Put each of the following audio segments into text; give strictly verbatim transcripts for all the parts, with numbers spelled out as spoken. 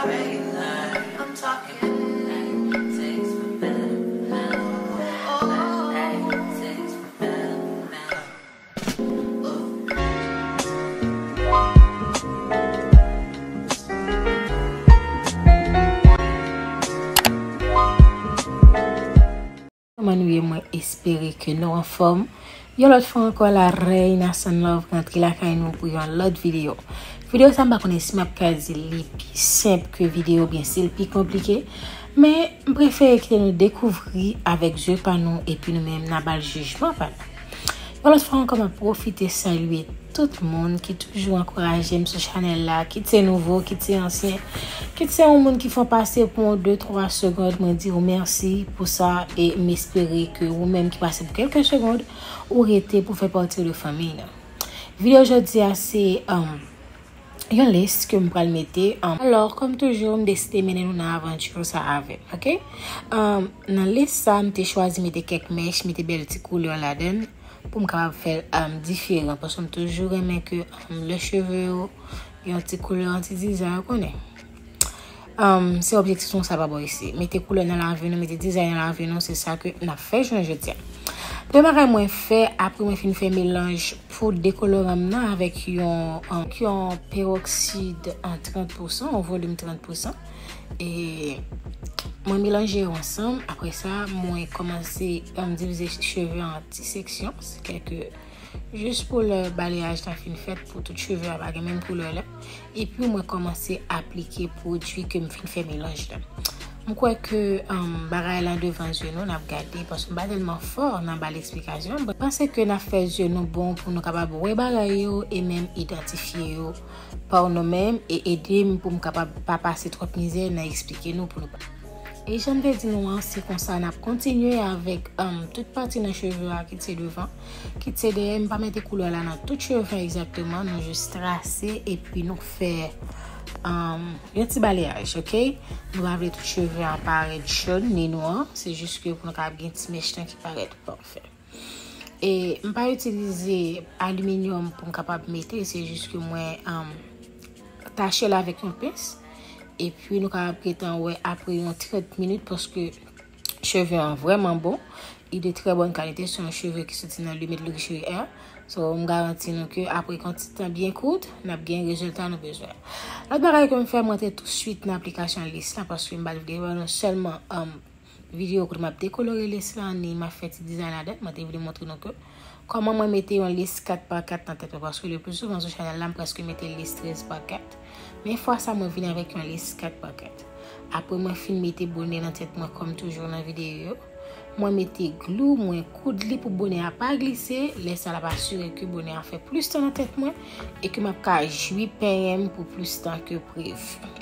I'm talking, taste for better, better, taste for better, better. Kòman nou ye? Mwen espere ke nou anfòm. Yon lòt fwa ankò, la Reina Sun Love rantre lakay nou pou yon lòt videyo. Videyo sa, m pa konnen si m ap ka di li pi senp ke videyo, oubyen si l pi konplike. Men, m prefere kite nou dekouvri avèk zye pa nou, epi nou menm n a ba l jijman pa nou. Yon lòt fwa ankò, m ap pwofite salye tout moun ki toujou ankouraje m sou chanèl la, kit se nouvo, kit se ansyen, kit se yon moun ki fè w pase pou yon de, twa segonn, mwen di w mèsi pou sa e m espere ke ou menm ki pase pou kèlke segonn, ou rete pou fè pati de fanmi nan. Videyo jodi a se, um, yon lis ke m pral mete. Um, alò, kòm toujou, m deside mennen nou nan avanti sa avè m, oke? Um, nan lis sa, m te chwazi mete kèk mèch, mete bèl ti koulè ladan l pou m kapab fè l, um, diferan, paske m toujou renmen ke, um, lè cheve yo gen yon ti koulè, yon ti dizay, ou konnen. Um, se objektif nou sa pa bò isi. Mete koulè nan lavi nou, mete dizay nan lavi nou, se sa ke n ap fè jounen jodi a. Premye bagay mwen fè, apre mwen fin fè melanj poud dekoloran m nan avèk yon, um, yon peroksid an trant pousan, yon volim trant pousan. E mwen melanje yo ansanm. Apre sa, mwen kòmanse, um, divize cheve an ti seksyon. Se kèk, jis pou lè balayaj la fin fèt, pou tout cheve a pa gen menm koulè la. Epi mwen kòmanse aplike pwodui ke m fin fè melanj la. M kwè ke, um, bagay la devan zye nou, n ap gade, paske m pa tèlman fò nan ba l eksplikasyon. Mwen panse ke n ap fè zye nou bon pou nou kapab wè bagay yo e menm idantifye yo pa nou menm e ede m pou m kapab pa pase twòp mizè nan eksplike nou pou nou pa. E jan m te di nou an, se konsa n ap kontinye avèk, um, tout pati nan cheve a, kit se devan, kit se dèyè. M pa mete koulè la nan tout cheve a egzakteman, nou jis trase epi nou fè, um, yon ti balayaj, oke? Nou pa vle tout cheve a parèt jòn ni nwa, se jis ke pou nou kapab gen ti mèch tan ki parèt pafè. E m pa itilize aliminyòm pou m kapab mete, se jis ke mwen, um, tache l avèk yon pens. Epi nou kapab gentan wè apre yon trant minit, paske cheve an vrèman bon. Li de trè bòn kalite, se yon cheve ki soti nan Limit Luxury Hair. So, m garanti nou ke apre yon ti tan byen kout, n ap gen rezilta nou bezwen. Lòt bagay ke m fè, mwen te touswit nan aplikasyon lis la, paske m pa t vle wè nou sèlman, um, videyo kote m ap dekolore lis la, ni m ap fè ti dizay ladan l, mwen te vle montre nou ke kòman mwen mete yon lis kat pa kat nan tèt mwen, paske le pli souvan sou chanèl la, m prèske mete lis trèz pa kat. Men fwa sa, mwen vin avèk yon lis kat pa kat. Apre mwen fin mete bonè nan tèt mwen, kòm toujou nan videyo yo, mwen mete glou, mwen koud li pou bonè a pa glise. Lè sa, l ap asire ke bonè a fè plis tan nan tèt mwen e ke m ap ka jwi penyen m pou plis tan ke previ.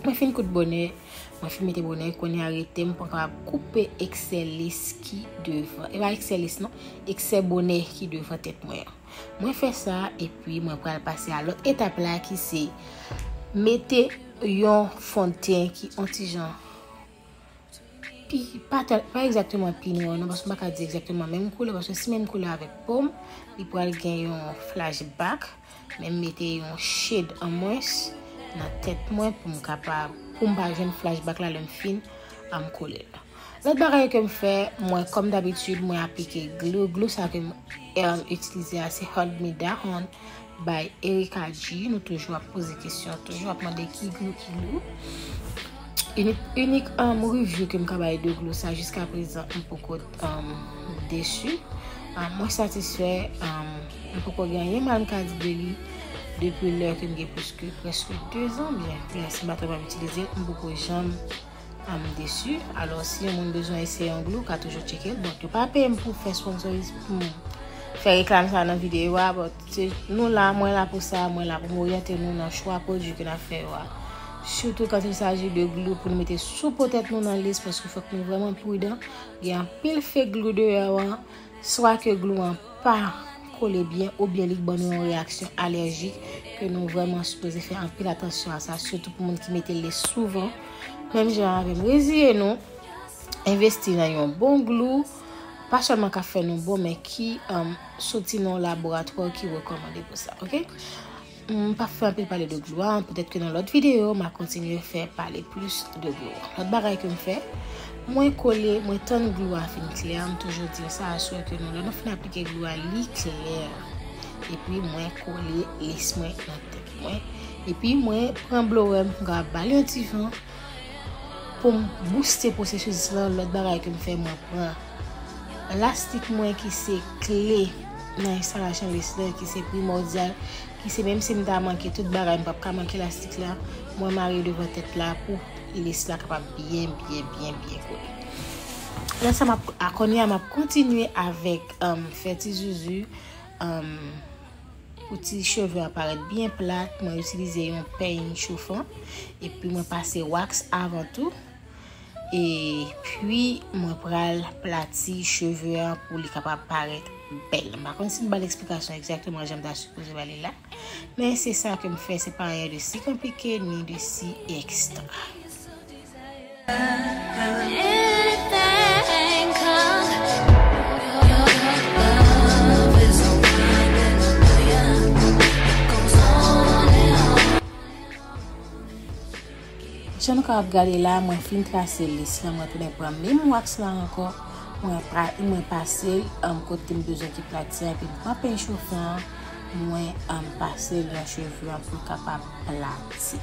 Mwen fin koud bonè, mwen fin mete bonè, kounye a rete m pou m kapab koupe eksè lis ki devan. E pa eksè lis non, eksè bonè ki devan tèt mwen an. Mwen fè sa, epi mwen pral pase a lòt etap la ki se mete yon fondten ki on ti jan pi, pa tèl, pa egzakteman pi nwa non, paske m pa ka di egzakteman menm koulè, paske si menm koulè avèk po m, li pral gen yon flashback. Men m mete yon shade an mwens nan tèt mwen pou m kapab, pou m pa jwenn flashback la lè m fin, um, kole l. Lòt bagay ke m fè, mwen, kòm dabitid, mwen aplike glou. Glou sa ke m, um, itilize a, se Hold Me Down by Erica G. Nou toujou ap poze kesyon, toujou ap mande ki glou, ki glou. Inik, inik, um, review ke m ka bay de glou sa jiska prezan, m poko, um, desi. Um, mwen satisfè, um, m poko gen anyen mal m ka di de li depi lè ke m gen plis ke prèske de zan, byen, byen, si m pa twonpe m itilize l, m poko janm, um, desi. Alò, si yon moun bezwen eseye yon glou, ka toujou tcheke l. Donk, yo pa peye m pou fè sponsoris, pou m fè reklam sa nan videyo a, but se, nou la, mwen la pou sa, mwen la pou m oryante nou nan chwa pwodui ke n ap fè yo a. Sitou kan il s'agit de glou pou nou mete sou po tèt nou nan lis, paske fòk nou vrèman pridan. Gen anpil fake glou deyò a, swa ke glou an pa kole byen, oubyen li ban nou yon reyaksyon alèjik, ke nou vrèman sipoze fè anpil atansyon a sa, sitou pou moun ki mete lis souvan. Menm jan avè m, reziye nou, envesti nan yon bon glou, pa sèlman k ap fè nou bon, men ki, um, soti nan yon laboratwa ki rekòmande pou sa, oke? M p ap fè anpil pale de glou a, petèt ke nan lòt videyo, m a kontinye fè pale plis de glou a. Lòt bagay ke m fè, mwen kole, mwen tann glou a fin klè, m toujou di sa, aswè ke nou, lè nou fin aplike glou a, li klè. Epi mwen kole lès mwen nan tèt mwen. Epi mwen pran blower m, m ka ba l yon ti van pou m booste pwosesis lan. Lòt bagay ke m fè, mwen pran lastik mwen ki se kle nan enstalasyon lès lan, ki se primòdyal, ki se menm si m ta manke tout bagay, m p ap ka manke lastik la, mwen mare devan tèt la pou lès la kapab byen, byen, byen, byen kole. Lè sa, m ap, a kounye a, m ap kontinye avèk, um, fè ti zuzu, um, pou ti cheve a parèt byen plat, mwen itilize yon peny chofan, epi mwen pase wax avan tou. Epi mwen pral plati cheve a pou li kapab parèt bèl. M pa konn si m ba l eksplikasyon egzakteman jan m ta sipoze ba li la, men se sa ke m fè, se pa anyen de si konplike ni de si ekstra. Jan nou kapab gade la, mwen fin trase lès lan, mwen tounen pran menm wax lan ankò, mwen pa, mwen pase l, um, kote m bezwen ki plat sa, epi m pran peny chofan, mwen, um, pase l nan cheve an pou l kapab plati.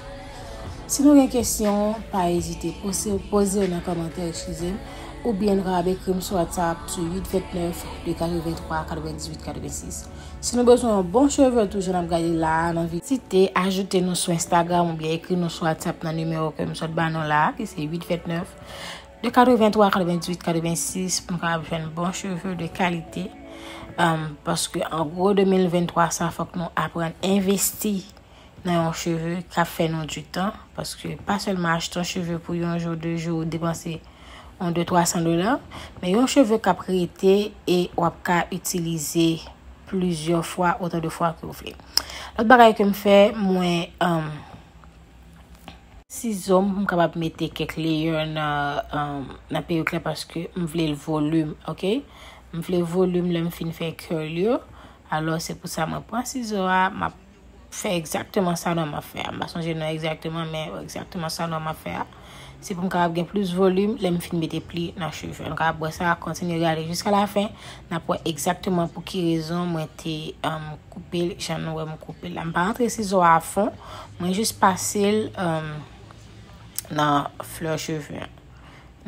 Si nou gen kesyon, pa ezite poze, poze yo nan kòmantè, eskize m, oubyen nou kapab ekri m sou WhatsApp sou uit vennèf, de katrevenntwa, katrevendizuit, katrevensis. Si nou bezwen yon bon cheve tou, jan n ap gade la a nan vi-, ezite ajoute nou sou Instagram oubyen ekri nou sou WhatsApp nan nimewo ke m sot ba nou la a, ki se uit vennèf, de katrevenntwa, katrevendizuit, katrevensis, pou n kapab jwenn bon cheve de kalite. Um, paske an gwo, de mil venntwa sa, fòk nou aprann envesti nan yon cheve k ap fè nou du tan, paske pa sèlman achte yon cheve pou yon jou, de jou, ou depanse yon de twa san dola, men yon cheve k ap rete e w ap ka itilize plizyè fwa, otan de fwa ke w vle. Lòt bagay ke m fè, mwen, um, sizo m, m kapab mete kèk layer nan, um, nan perik la paske m vle l volim, oke? M vle volim lè m fin fè curl yo. Alò, se pou sa mwen pran sizo a, m ap fè egzakteman sa nòm ap fè a. M pa sonje non egzakteman, men egzakteman sa nòm ap fè a. Se pou m kapab gen plis volim lè m fin mete pli nan cheve. Nou kapab wè sa, kontinye gade jiska lafen. N ap wè egzakteman pou ki rezon mwen te, um, koupe l jan nou wè m koupe l la. M pa rantre sizo a afon, mwen jis pase l, um, nan flè cheve a.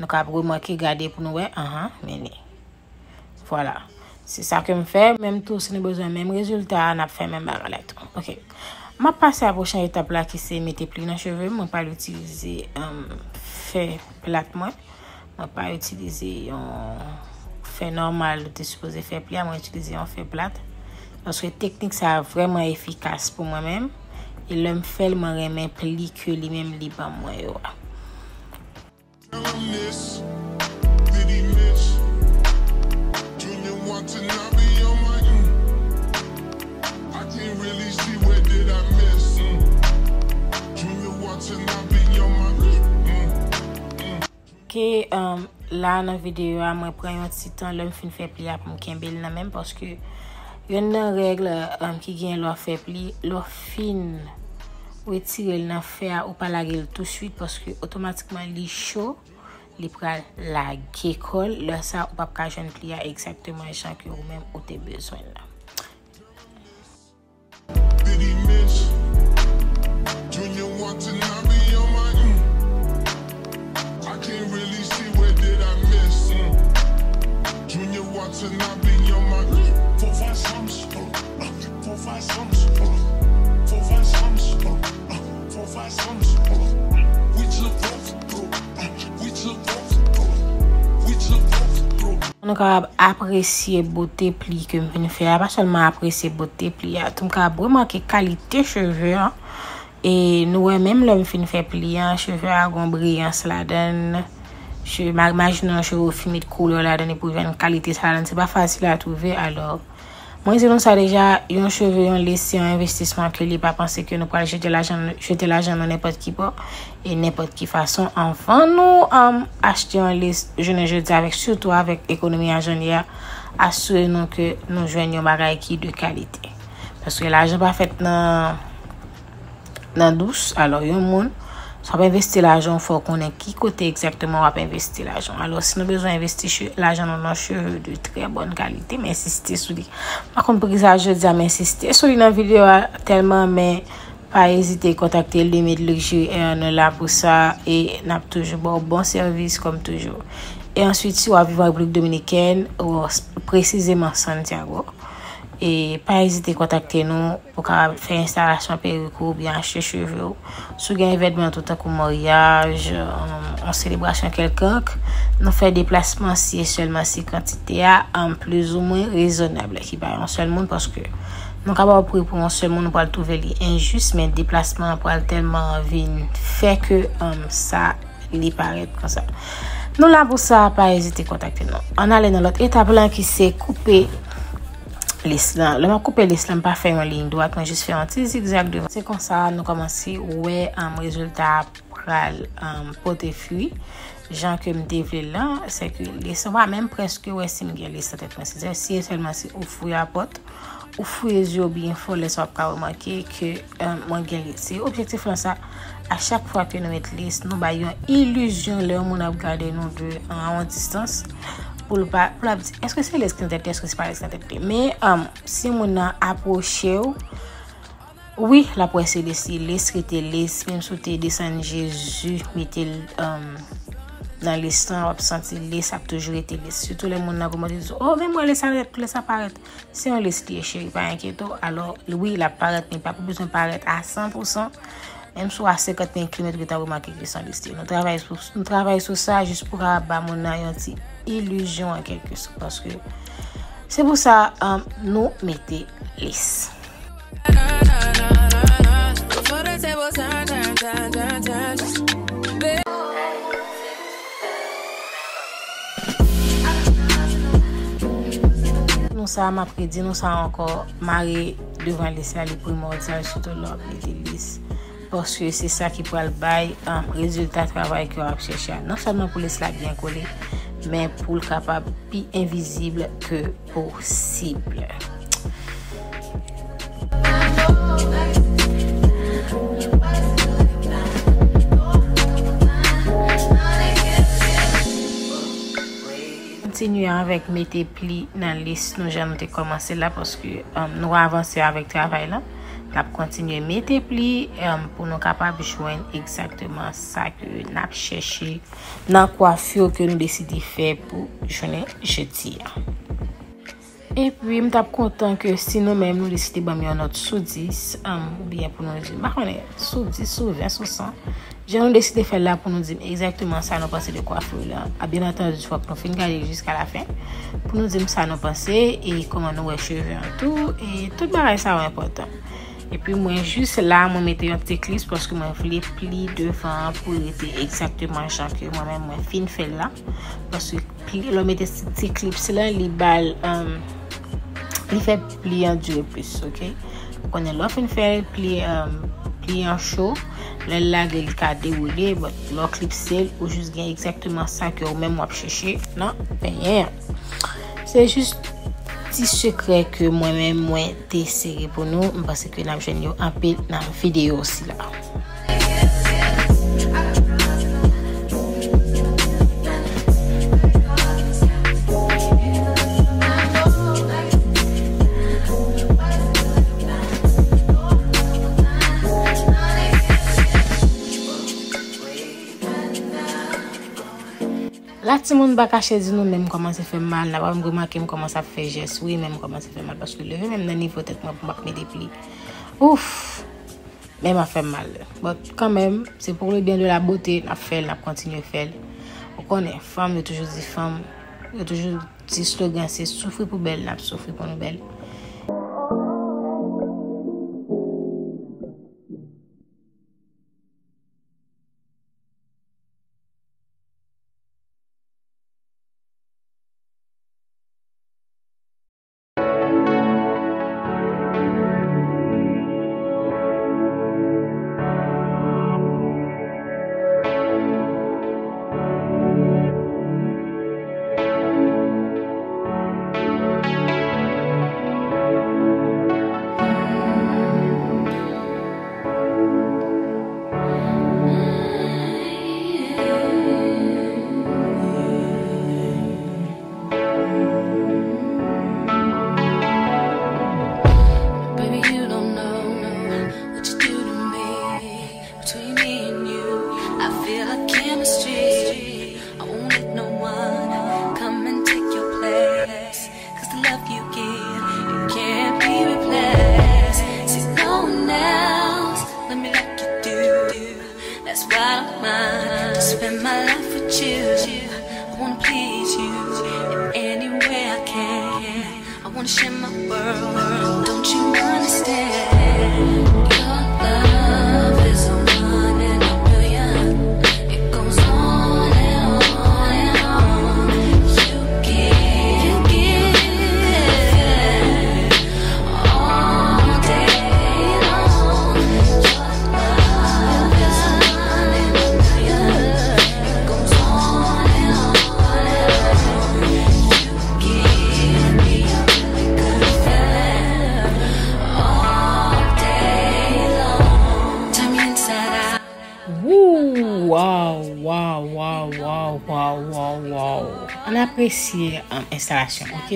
Nou kapab remake, gade pou nou wè, anhan, men li. Vwala. Se sa ke m fè. Menm tou, si nou bezwen menm rezilta a, n ap fè menm bagay la tou. Oke. M ap pase a pwochen etap la ki se mete pli nan cheve m. Mwen pral itilize, um, fè plat mwen. Mwen pa itilize yon fè nòmal ou te sipoze fè pli a. Mwen itilize yon fè plat. Paske teknik sa a vrèman efikas pou mwen menm. E lè m fè l, mwen renmen pli ke li menm li ban mwen yo a. Tell 'em this, Diddy Mitch, Junior Watanabe on my, mm. I can't really see where did I miss, mm. Junior Watanabe on my, mm, mm, mm. Ke, um, la nan videyo a, mwen pran yon ti tan lè m fin fè pli a pou m kenbe l nan men m, paske youn nan règ, um, ki gen lè w ap fè pli, lè w fin retire l nan fè a, ou pa lage l touswit, paske otomatikman li cho, li pral lage kò l. Lè sa, ou p ap ka jwenn pli a egzakteman jan ke ou menm ou te bezwen l la. Diddy Mitch, Junior Watanabe on my, mm. I can't really see where did I miss, mm. Junior Watanabe on my, mm. Four five sums, uh, uh, four five sums, uh, four five sums, uh, uh, four five sums, uh, we just Nou kapab apresye bote pli ke m vin fè a, pa sèlman apresye bote pli a, tou m kapab remake kalite cheve an. E nou wè menm lè m fin fè pli an, cheve a gon briyans ladan l. Che-, ma-, imajine yon cheve w fin met koulè ladan l epi w jwenn kalite sa ladan l, se pa fasil a twouve, alò. Mwen di nou sa deja, yon cheve, yon lès, se yon envestisman ke li pa panse ke nou pral jete lajan, jete lajan nan nenpòt ki bò e nenpòt ki fason. Anvan nou, um, achte yon lès, jounen jodi a, avèk, sitou avèk ekonomi a jan l ye a, asire nou ke nou jwenn yon bagay ki de kalite. Paske lajan pa fèt nan, nan dous. Alò, yon moun, si w ap envesti lajan w, fò w konnen ki kote egzakteman w ap envesti lajan w. Alò, si nou bezwen envesti che-, lajan nou nan cheve de trè bòn kalite, m ensiste sou li. M pa konn poukisa jodi a m ensiste sou li nan videyo a tèlman, men pa ezite kontakte Limit Luxury Hair, nou la pou sa e n ap toujou ba w bon sèvis kòm toujou. E answit, si w ap viv an Repiblik Dominikèn, ou presizeman Santiago, e pa ezite kontakte nou pou w kapab fè enstalasyon perik ou oubyen achte cheve w. Si w gen evènman tou tankou maryaj, um, yon selebrasyon kèlkonk, nou fè deplasman si e sèlman si kantite a, um, plizoumwen rezonab, ki pa yon sèl moun, paske nou ka ba w pri pou yon sèl moun, nou pral twouve li enjis, men deplasman an pral tèlman vin fè ke, um, sa li parèt konsa. Nou la pou sa, pa ezite kontakte nou. Ann ale nan lòt etap lan ki se koupe lis lan. Lè m ap koupe lis lan, m pa fè yon liy dwat, mwen jis fè yon ti zigzag devan. Se konsa nou kòmanse wè, um, rezilta a pral, um, pote fwi. Jan ke m te vle l lan, se ke lis, ou pa menm prèske wè si m gen lis nan tèt mwen. Se si e sèlman si ou fouye a pòt, ou fouye zye w byen fò, lè sa w ap ka remake ke, eh, mwen gen lis. Se objektif lan sa. A chak fwa ke nou met lis, nou bay yon ilizyon lè yon moun ap gade nou de, eh, yon distans pou l pa, pou l ap di, èske se lis ki nan tèt li, èske se pa lis ki nan tèt li? Men, eh, si moun nan apwoche w, wi, l ap wè se lis li, lis rete lis, menm si w te desann Jezi, mete l, eh, nan lis lan, w ap santi lis ap toujou rete lis. Sitou lè moun nan kòmanse di, "O, men mwen lis sa, lis sa parèt." Se yon lis li ye, cheri, pa enkyete w. Alò, wi, l ap parèt, men li pa pou bezwen parèt a san pou san. Menm si w a senkant mil kilomèt, ou ta remake ke se yon lis li ye. Nou travay sou, nou travay sou sa jis pou kapab ba moun nan yon ti ilizyon an kèlke sòt. Paske se pou sa, um, nou mete lis. Nou sa, m ap redi nou sa ankò, mare devan lis la, li primòdyal, sitou lè w ap mete lis. Paske se sa ki pral bay, um, rezilta travay ke w ap chèche a. Non sèlman pou lis la byen kole, men pou l kapab pi envizib ke posib. Kontinye avèk mete pli nan lis nou jan nou te kòmanse la, paske, um, nou avanse avèk travay lan. N ap kontinye mete pli, um, pou nou kapab jwenn egzakteman sa ke n ap chèche nan kwafi ke nou deside fè pou jounen jodi a. Epi, m t ap kontan ke si nou menm nou deside ban m yon nòt sou dis, um, oubyen pou nou di, m pa konnen, sou dis, sou ven, sou san, jan nou deside fè l la pou nou di m egzakteman sa nou panse de kwafi lan. A, byen antandi, fòk nou fin gade l jiska lafen pou nou di m sa nou panse e kòman nou wè cheve an tou, e tout bagay sa yo enpòtan. Epi mwen jis la, mwen mete yon ti klips paske mwen vle pli devan an pou rete egzakteman jan ke mwen menm mwen fin fè l la. Paske pli, lè w mete ti, ti klips lan, li ba l, um, li fè pli an dire plis, oke? Ou konnen lè w fin fè pli, um, pli an cho, lè l lage, li ka dewoule, but lè w klipse l, ou jis gen egzakteman sa ke ou menm w ap chèche nan penyen an. Se jis ti sekrè ke mwen menm mwen te sere pou nou. M panse ke n ap jwenn yo anpil nan videyo sila. La, timoun, m pa kache di nou, men m kòmanse fè m mal. N ap remake m kòmanse ap fè jès, wi, men m kòmanse fè m mal, paske leve men m nan nivo tèt mwen pou m ap mete pli. Ouf! Men m ap fè m mal. But kanmenm, se pour le bien de la beauté, n ap fè l, n ap kontinye fè l. Ou konnen, fanm, yo toujou di fanm, yo toujou di slogan, se soufri pou bèl, n ap soufri pou nou bèl. Our chemistry, I won't let no one come and take your place. 'Cause the love you give, it can't be replaced. See, no one else, let me like you do. That's why I don't mind to spend my life with you. I wanna please you in any way I can. I wanna share my world. Don't you understand? Your love is a one in a million. It goes on and on and on. You give, you give all day long. Your love is a one in a million. It goes on and on and on. You give me a really good feeling all day long. Turn me inside out. Woo! Wow, wow, wow. Ann apresye, um, enstalasyon, ok?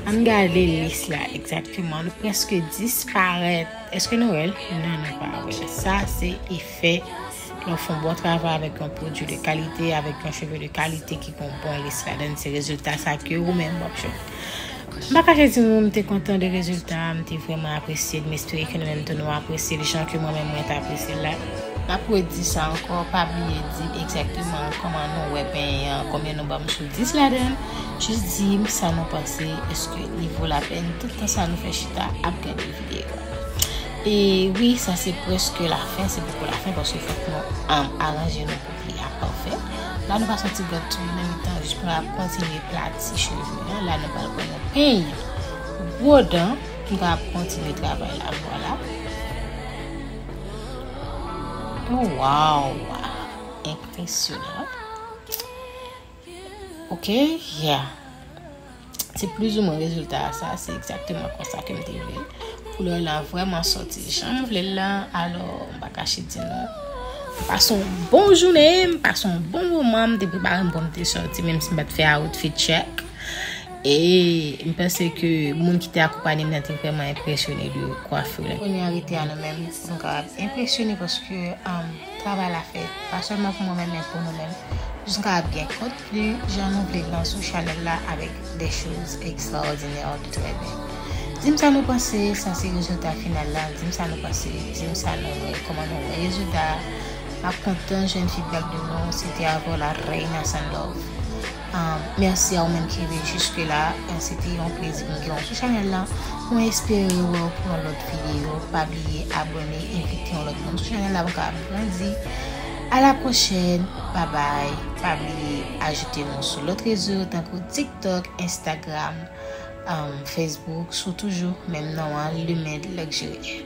Ann gade lis la egzakteman. Nou prèske disparèt. Èske nou wè l? Non, nou pa wè l. Sa se efè lè w fè yon bon travay avèk yon pwodui de kalite, avèk yon cheve de kalite ki gen yon bon lis ladan l. Se rezilta sa ke ou menm w ap jwenn. M pa kache di nou, m te kontan de rezilta a, m te vrèman apresye l, m espere ke nou menm tou nou apresye l jan ke mwen menm mwen te apresye l la. M ap redi sa ankò, pa bliye di m egzakteman kòman nou wè penyen an, konbyen nou ban m sou dis ladan l. Jis di m sa nou panse, èske li vo lapèn tout tan sa nou fè chita ap gade videyo a. E wi, sa se prèske lafen, se poko lafen, paske fòk nou, um, aranje nou pou li a pafè. La nou pase yon ti bwèt tou nan mitan, jis pou n ap kontinye plati cheve an. La nou pral pran yon peny gwo dan pou n kapab kontinye travay la, vwala. Oh, wow! Enpresyonan. Ok, yeah. Se plizoumwen rezilta a sa, se egzakteman konsa ke m te vle l. Koulè la vrèman sòti jan m vle l la, alò m pa kache di nou. M pase yon bon jounen, m pase yon bon moman, m te prepare m pou m te sòti, menm si m pa t fè outfit check. E m panse ke moun ki te akonpanye m nan te vrèman enpresyone de kwafi la. Kounye a rete a nou menm pou nou kapab enpresyone paske, um, travay la fèt. Pa sèlman pou mwen menm, men pou nou menm. Jis nou kapab gen kontni jan nou vle l nan sou chanèl la avèk de choz ekstraòdinè de trè byen. Di m sa nou panse, sa se rezilta final la. Di m sa nou panse, di m sa nou wè, kòman nou wè rezilta a. M ap kontan jwenn feedback de nou. Se te avè w la Reina Sun Love. Um, mèsi a ou menm ki rive jiske la. E se te yon plezi pou m gen w sou chanèl la. Mwen espere wè w pou yon lòt videyo. Pa bliye abòne, envite yon lòt moun sou chanèl la pou n kapab grandi. A la pwochèn. Babay. Pa bliye ajoute nou sou lòt rezo tankou TikTok, Instagram, um, Facebook, sou toujou menm non an, Lumed Luxury.